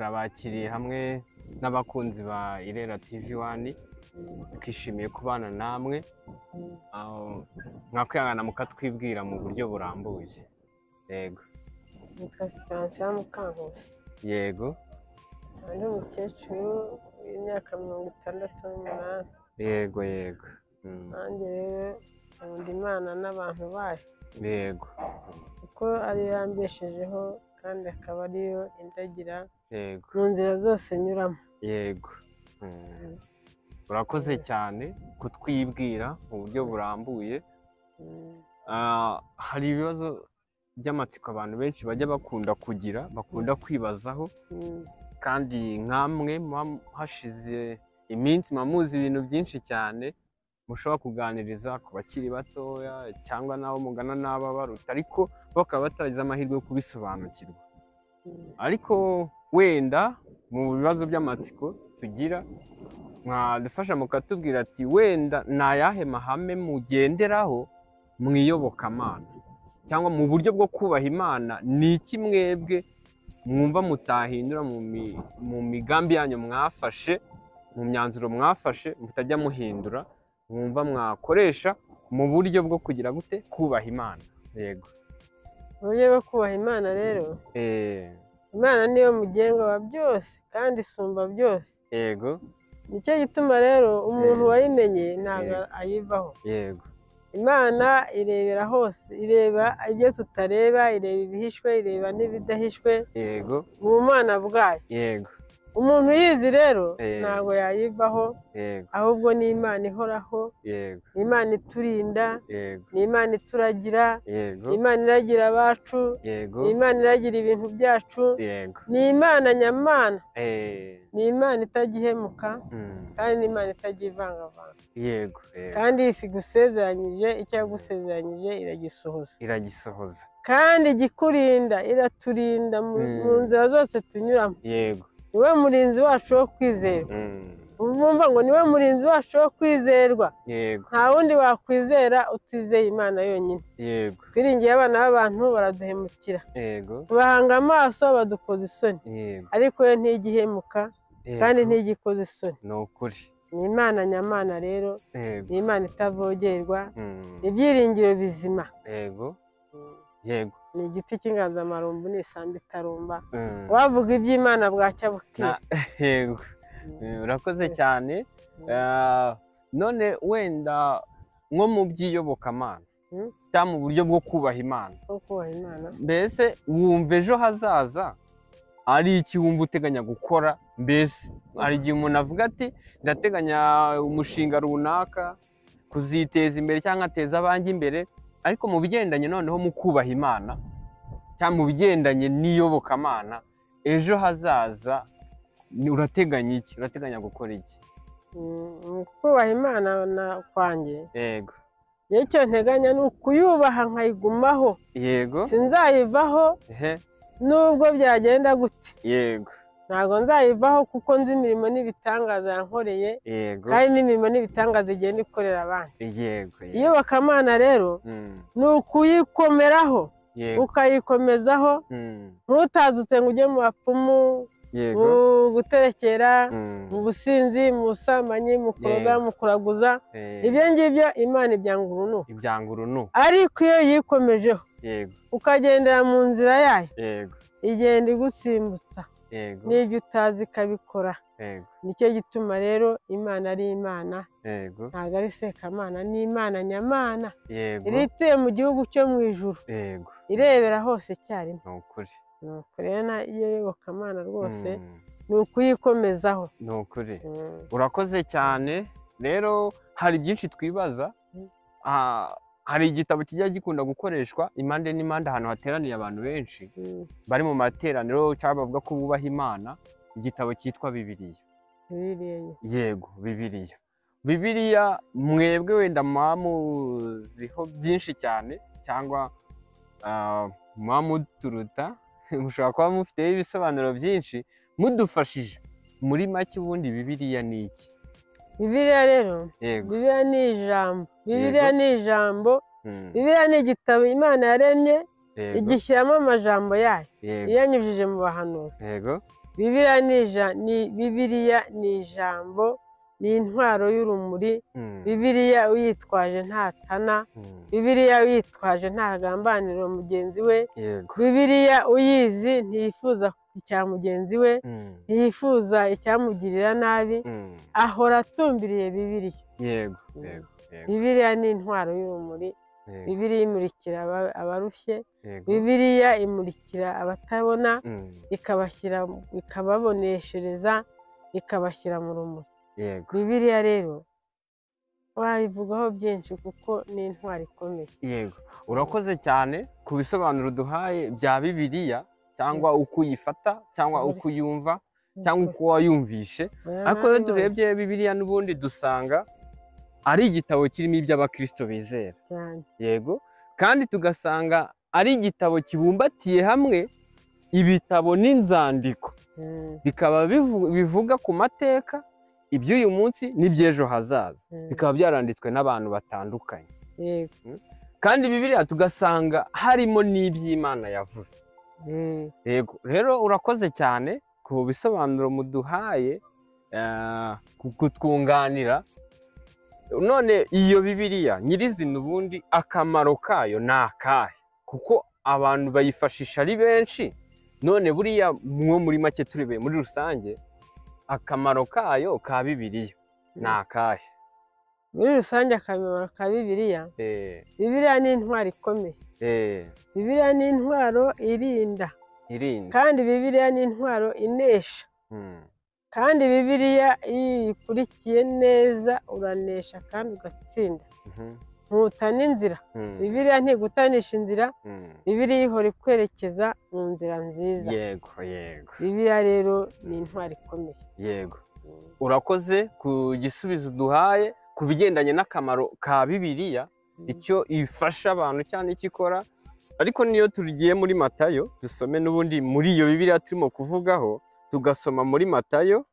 Turabakiriye hamwe n'abakunzi ba Irera TV 1, twishimiye kubana namwe. Mwakwihangana mukatwibwira mu buryo burambuye. Yego. Nitwa Siperansiya Mukankusi. Yego. Ndi umukecuru w'imyaka 68. Yego yego. Nanjye rero nkunda Imana n'abantu bayo. Yego. Kuko ariyo yambeshejeho kandi akaba ariyo indagira. Yego. Mu nzira zose nyuramo. Yego. Urakoze cyane kutwibwira mu buryo burambuye. Hari ibibazo by'amatsiko abantu benshi bajya bakunda kugira, bakunda kwibazaho, kandi nkamwe hashize iminsi muzi ibintu byinshi cyane mushobora kuganiriza ku bakiri batoya cyangwa n'abo mugana n'ababaruta, ariko bakaba bataragize amahirwe yo kubisobanukirwa. Ariko wenda mu bibazo by'amatsiko tugira, mwadufasha mukatubwira ati wenda ni ayahe mahame mugenderaho mu iyobokamana cyangwa mu buryo bwo kubaha Imana? Ni iki mwebwe mwumva mutahindura mu migambi yanyu mwafashe, mu myanzuro mwafashe mutajya muhindura, mwumva mwakoresha mu buryo bwo kugira gute kubaha Imana? Yego. Uburyo bwo kubaha Imana rero, Imana niyo mugenga wa byose kandi isumba byose. Yego. Nicyo gituma rero umuntu wayimenye ntabwo ayivaho. Yego. Imana irebera hose, ireba ibyo tutareba, ireba ibihishwe, ireba n'ibidahishwe. Yego. Mu Mana bwayo. Yego. Umuntu uyizi rero ntabwo yayivaho. Yego. Ahubwo ni Imana ihoraho. Yego. Ni Imana iturinda. Yego. Ni Imana ituragira. Yego. Ni Imana iragira abacu. Yego. Ni Imana iragira ibintu byacu. Yego. Ni Imana nyamana. Ni Imana itagihemuka kandi ni Imana itajya ivangavanga. Yego. Kandi igusezeranyije, icyo yagusezeranyije iragisohoza. Iragisohoza. Kandi igikurinda, iraturinda mu nzira zose tunyuramo. Yego. Niwe murinzi wacu wo kwizerwa. Urumva ngo niwe murinzi wacu wo kwizerwa. Yego. Nta wundi wakwizera utizeye Imana yonyine. Yego. Twiringiye abana b'abantu baraduhemukira. Yego. Tubahanga amaso badukoza isoni. Yego. Ariko yo ntigihemuka kandi ntigikoza isoni. Ni ukuri. Ni Imana nyamana rero. Yego. Ni Imana itavogerwa. Ibyiringiro bizima. Yego. Yego. Ni igiti cy'inganzamarumbu, ni isambu itarumba. Wavuga iby'Imana bwacya bukira. Yego. Urakoze cyane. None wenda nko mu by'iyobokamana cyangwa mu buryo bwo kubaha Imana, mbese wumva ejo hazaza ari iki wumva uteganya gukora? Mbese hari igihe umuntu avuga ati ndateganya umushinga runaka kuziteza imbere cyangwa ateza abanjye imbere, ariko mu bigendanye noneho mu kubaha Imana cyangwa mu bigendanye n'iyobokamana, ejo hazaza urateganya iki? Urateganya gukora iki? Mu kubaha Imana kwanjye, yego, icyo nteganya ni ukuyubaha nkayigumaho. Yego. Sinzayivaho nubwo byagenda gute. Yego. Ntabwo nzayivaho kuko nzi imirimo n'ibitangaza yankoreye. Yego. Kandi n'imirimo n'ibitangaza igenda ikorera abandi. Yego. Iyobokamana rero ni ukuyikomeraho, ukayikomezaho, ntutazutse ngo ujye mu bapfumu, mu guterekera, mu businzi, mu busambanyi, mu kuroga, mu kuraguza. Ibyo ngibyo Imana ibyanga urunuka. Ibyanga urunuka. Ariko iyo yikomejeho, ukagendera mu nzira yayo, igenda igusimbutsa. N'ibyo utazi ikabikora. Nicyo gituma rero Imana ari Imana. Ntabwo ari Sekamana, ni Imana nyamana. Iri ituye mu gihugu cyo mu ijuru. Irebera hose icyarimwe. Ni ukuri. Nuko rero iyo yobokamana rwose ni ukuyikomezaho. Ni ukuri. Urakoze cyane. Rero hari byinshi twibaza. Hari igitabo kijya gikunda gukoreshwa impande n'impande ahantu hateraniye abantu benshi bari mu materaniro cyangwa bavuga ko bubaha Imana, igitabo cyitwa Bibiliya. Yego, Bibiliya. Bibiliya mwebwe wenda muziho byinshi cyane cyangwa muturuta, mushobora kuba mufiteho ibisobanuro byinshi, mudufashije muri make ubundi Bibiliya ni iki? Bibiliya rero, Bibiliya ni ijambo. Bibiliya ni ijambo. Bibiliya ni igitabo Imana yaremye igishyiramo amajambo yayo iyanyujije mu bahanuzi. Yego. Bibiliya ni ijambo, ni intwaro y'urumuri. Bibiliya uyitwaje ntatana, Bibiliya uyitwaje ntagambanira mugenzi we, Bibiliya uyizi ntiyifuza icya mugenzi we, ntiyifuza icyamugirira nabi, ahora atumbiriye Bibiliya. Yego. Bibiliya ni intwaro y'urumuri. Bibiliya imurikira abarushye, Bibiliya imurikira abatabona, ikabashyira, ikababoneshereza, ikabashyira mu rumuri. Bibiliya rero wayivugaho byinshi kuko ni intwaro ikomeye. Yego, urakoze cyane ku bisobanuro duhaye bya Bibiliya, cyangwa uko uyifata, cyangwa uko uyumva, cyangwa uko wayumvishe. Ariko rero turebye Bibiliya n'ubundi dusanga ari igitabo kirimo iby'abakristo bizera. Yego, kandi tugasanga ari igitabo kibumbatiye hamwe ibitabo n'inzandiko, bikaba bivuga ku mateka, iby'uyu munsi n'iby'ejo hazaza, bikaba byaranditswe n'abantu batandukanye. Kandi Bibiliya tugasanga harimo n'iby'Imana yavuze. Yego, rero urakoze cyane ku bisobanuro muduhaye, kutwunganira. None iyo Bibiliya nyirizina ubundi akamaro kayo ni akahe? Kuko abantu bayifashisha ari benshi. None buriya mwo muri make turebeye muri rusange, akamaro kayo ka Bibiliya ni akahe? Muri rusange akamaro ka Bibiliya, Bibiliya ni intwaro ikomeye. Bibiliya ni intwaro irinda, kandi Bibiliya ni intwaro inesha. Kandi Bibiliya iyo uyikurikiye neza uranesha kandi ugatsinda. Ntutana inzira. Bibiliya ntigutanisha inzira, Bibiliya ihora ikwerekeza mu nzira nziza. Yego, yego. Bibiliya rero ni intwaro ikomeye. Yego, urakoze ku gisubizo duhaye ku bigendanye n'akamaro ka Bibiliya, icyo ifasha abantu cyane icyo ikora. Ariko niyo tugiye muri Matayo, dusome n'ubundi muri iyo Bibiliya turimo kuvugaho, tugasoma muri Matayo,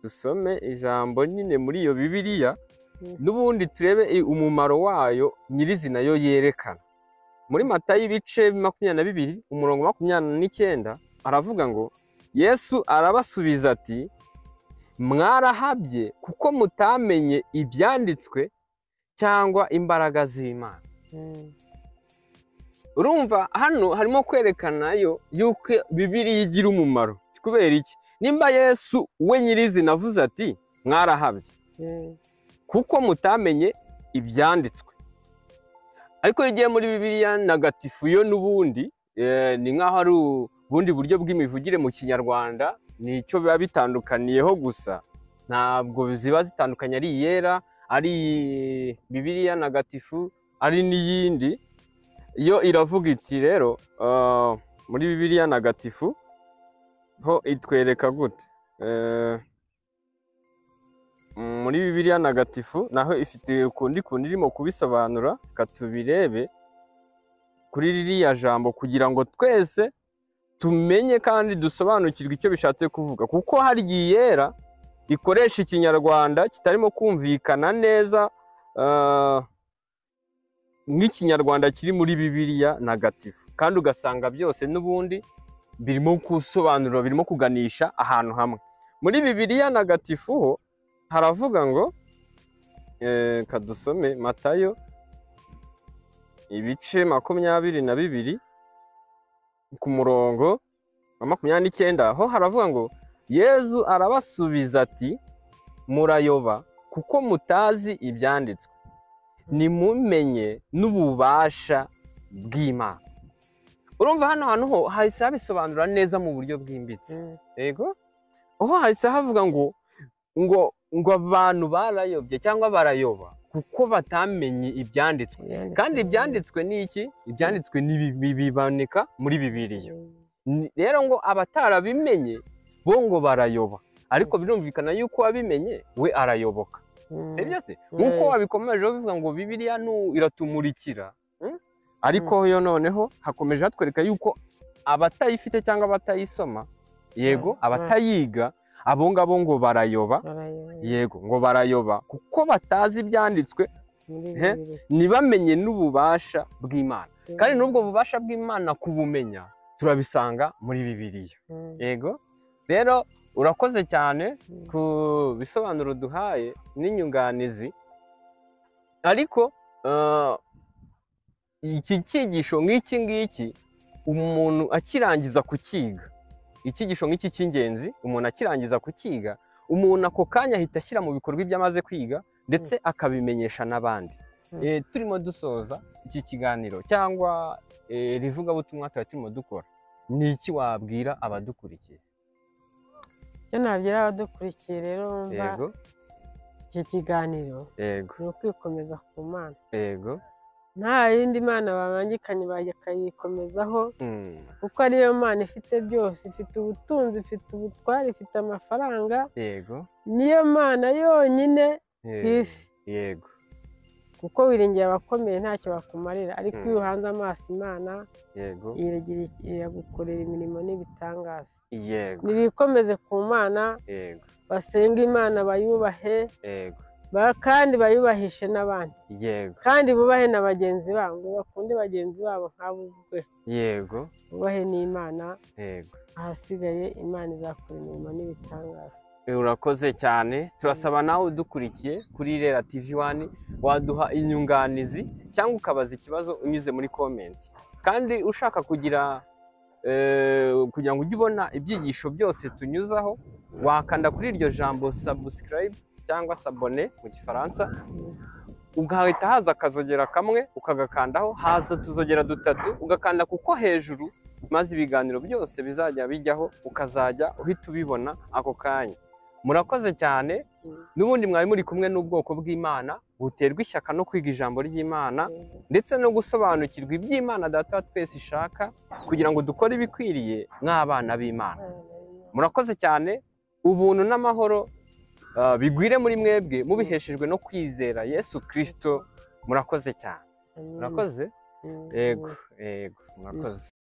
dusome ijambo nyine muri iyo Bibiliya, n'ubundi turebe umumaro wayo nyirizina yo yerekana. Muri Matayo ibice 22 umurongo 29 aravuga ngo Yesu arabasubiza ati mwarahabye kuko mutamenye ibyanditswe cyangwa imbaraga z'Imana. Urumva hano harimo kwerekana yo yuko Bibiliya igira umumaro. Kubera iki? Nimba Yesu we nyirizina avuze ati mwarahabye kuko mutamenye ibyanditswe. Ariko iyo ugiye muri Bibiliya ntagatifu yo n'ubundi ni nk'aho ari ubundi buryo bw'imivugire mu Kinyarwanda, nicyo biba bitandukaniyeho gusa, ntabwo ziba zitandukanye, ari iyera, ari Bibiliya ntagatifu, ari n'iyindi. Yo iravuga iti rero muri Bibiliya ntagatifu ho itwereka gute? Muri Bibiliya ntagatifu naho ifite ukundi kuntu irimo kubisobanura, reka tubirebe kuri ririya jambo kugira ngo twese tumenye kandi dusobanukirwe icyo bishatse kuvuga, kuko hari igihe iyera ikoresha Ikinyarwanda kitarimo kumvikana neza nk'Ikinyarwanda kiri muri Bibiliya ntagatifu, kandi ugasanga byose n'ubundi birimo gusobanura, birimo kuganisha ahantu hamwe. Muri Bibiliya ntagatifu ho haravuga ngo kadusome Matayo ibice 22 ku murongo wa 29, ho haravuga ngo Yezu arabasubiza ati murayoba kuko mutazi ibyanditswe, nimumenye n'ububasha bw'Imana. Urumva hano hantu ho hahise habisobanura neza mu buryo bwimbitse. Yego, aho hahise havuga ngo ngo ngo abantu barayobye cyangwa barayoba kuko batamenye ibyanditswe. Kandi ibyanditswe ni iki? Ibyanditswe ni biboneka muri Bibiliya. Rero ngo abatarabimenye bo ngo barayoba, ariko birumvikana yuko wabimenye we arayoboka. Sibyo se? Nkuko wabikomeje bivuga ngo Bibiliya iratumurikira, ariko yo noneho hakomeje hatwereka yuko abatayifite cyangwa abatayisoma, yego abatayiga, abo ngabo ngo barayoba, yego ngo barayoba kuko batazi ibyanditswe, ntibamenye n'ububasha bw'Imana. Kandi n'ubwo bubasha bw'Imana kubumenya Turabisanga muri Bibiliya. Yego, rero urakoze cyane ku bisobanuro duhaye n'inyunganizi, ariko iki cyigisho nk'iki ngiki umuntu akirangiza kukiga, icyigisho nk'iki cy'ingenzi umuntu akirangiza kukiga, umuntu ako kanya ahita ashyira mu bikorwa ibyo amaze kwiga ndetse akabimenyesha n'abandi. Turimo dusoza iki kiganiro cyangwa rivugabutumwa tuba turimo dukora, ni iki wabwira abadukurikiye? Icyo nabwira abadukurikiye rero bumva iki kiganiro ni ukwikomeza ku Mana. Yego. Nta yindi mana babangikanye bakayikomezaho, kuko ariyo Mana ifite byose, ifite ubutunzi, ifite ubutware, ifite amafaranga. Yego. Niyo Mana yonyine ku isi. Yego. Kuko wiringiye abakomeye ntacyo bakumarira, ariko iyo uhanze amaso Imana, yego, iragukorera imirimo n'ibitangaza. Yego. Nibikomeze ku Mana, yego, basenge Imana, bayubahe, yego, kandi bayubahishe n'abandi, yego, kandi bubahe na bagenzi babo, ngo bakunde bagenzi babo nk'abo ubwe, yego, bubahe n'Imana, yego, ahasigaye Imana izakora imirimo n'ibitangaza. Urakoze cyane. Turasaba nawe udukurikiye kuri Irera TV 1 waduha inyunganizi cyangwa ukabaza ikibazo unyuze muri comment, kandi ushaka kugira kugira ngo ujye ubona ibyigisho byose tunyuzaho, wakanda kuri iryo jambo subscribe cyangwa s'abonner mu Gifaransa, ugahita haza akazogera kamwe ukagakandaho, haza tuzogera dutatu ugakanda kuko hejuru, maze ibiganiro byose bizajya bijyaho ukazajya uhita ubibona ako kanya. Murakoze cyane. N'ubundi mwari muri kumwe n'ubwoko bw'Imana buterwa ishyaka no kwiga ijambo ry'Imana ndetse no gusobanukirwa iby'Imana Data wa twese ishaka kugira ngo dukore ibikwiriye nk'abana b'Imana. Murakoze cyane. Ubuntu n'amahoro bigwire muri mwebwe mubiheshejwe no kwizera Yesu Kristo. Murakoze cyane. Murakoze. Yego, yego, murakoze.